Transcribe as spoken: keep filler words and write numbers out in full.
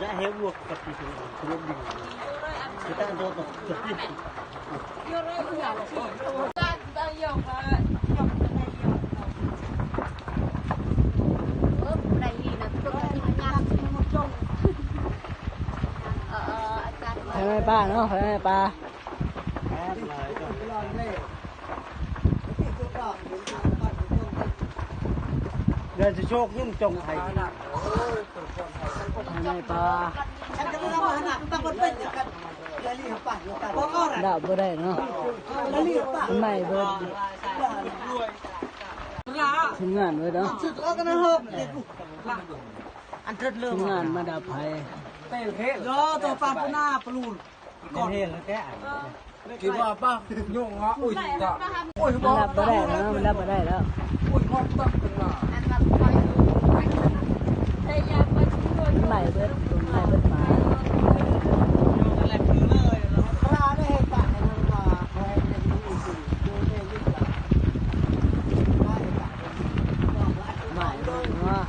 Đã héo buộc tập thì chúng tôi không biết. Người ta ăn to to. Ơ, cái này thì là tôi thấy nó nhạt. Ờ, ờ, ăn cắt mà. ไปไหมป้าเนาะ ไปไหมป้า เดินสิโชคยิ่งจงไทย ไปไหมป้า ดาบบ่ได้เนาะ มันใหม่เบิด ทีมงานเบิดเนาะ อันเทิดเริ่ม ทีมงานมาดับไฟ เดี๋ยวตัวปลาปูนาปลาลูน ก่อน เห็นแล้วแก คิดว่าป้าโยงอ่ะ อุ้ยจ้ะ อุ้ย มันรับบ่ได้แล้ว มันรับบ่ได้แล้ว อุ้ย งอกตักเป็นมา มันใหม่เบิด มันใหม่เบิดมา ใหม่เบิดเนาะ